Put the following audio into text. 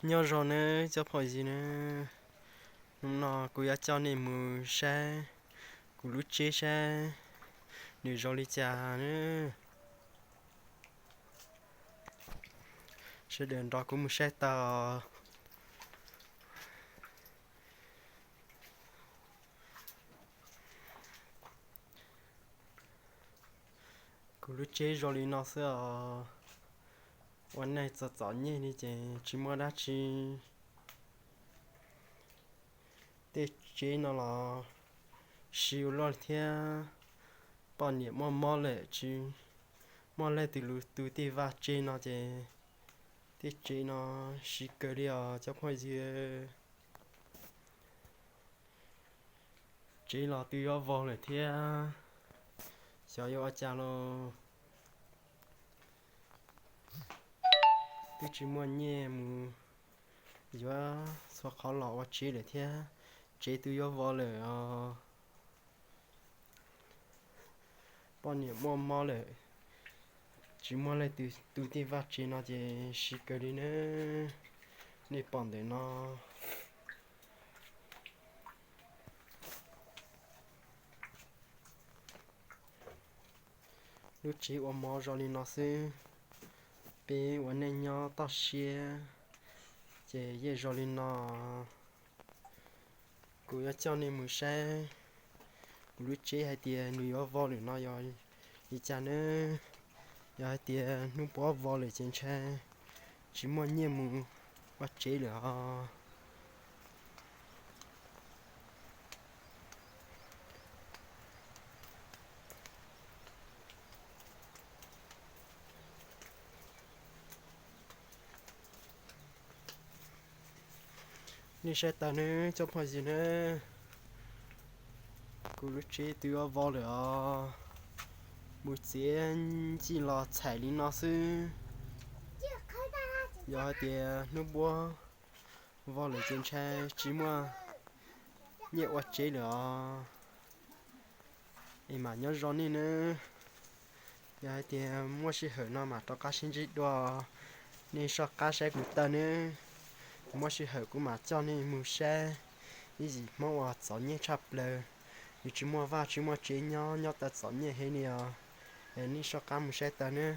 Nyob zoo nawb cov phooj ywg nawb, hnub no kuv yuav coj nej mus saib kuv lub tsev saib nws zoo li cas nawb. Sawv daws nrog kuv mus saib tau. Kuv lub tsev zoo li no xwb os. Ua neej txom txom nyem li ces tsis muaj dab tsi. Tej tsev no los siv ua luaj thiab, poj niam muaj mob lawm tsis muaj leej twg lug tu tej vaj tsev no ces tej tsev no siv kawg li os cov phooj ywg. Tsev los twb yuav vog lawm thiab, xyov yuav ua cas los twb tsis muaj nyiaj mus yuav txhua qhov los ua tsev lawm thiab. Tsev twb yuav vog lawm os. Poj niam muaj mob lawm, tsis muaj leej twg tu tej vaj tsev no ces siv kawg li nawb. Nej pom ntawm no, lub tsev ua mov zoo li no xwb. Peb ua neej nyob toj siab ces yeej zoo li no. Kuv yuav coj nej mus saib kuv lub tsev hais tias nws yuav vog lawm no yog li cas nawb. Yog hais tias hnub puab vog lawm ces ntshai tsis muaj nyiaj mus ua tsev lawm os. Nej saib tau nawb cov phooj ywg nawb, kuv lub tsev twb yuav vog lawm os. Mus txiav ncig los txhaim li no xwb. Yog hais tias hnub puab vog lawm ces ntshai tsis muaj nyiaj ua tsev lawm os. Es mam nyob zoo nej nawb. Yog hais tias muaj sij hawm no mam rov qab sib ntsib dua. Nej soj qab saib kuv tawm nawb. Muaj sij hawm kuv mam coj nej mus saib ib yim Hmoob uas txom nyem tshaj plaws, nws tsis muaj vaj tsis muaj tsev nyob, nyob tau txom nyem heev li os. Es nej soj qab mus saib tawm nawb.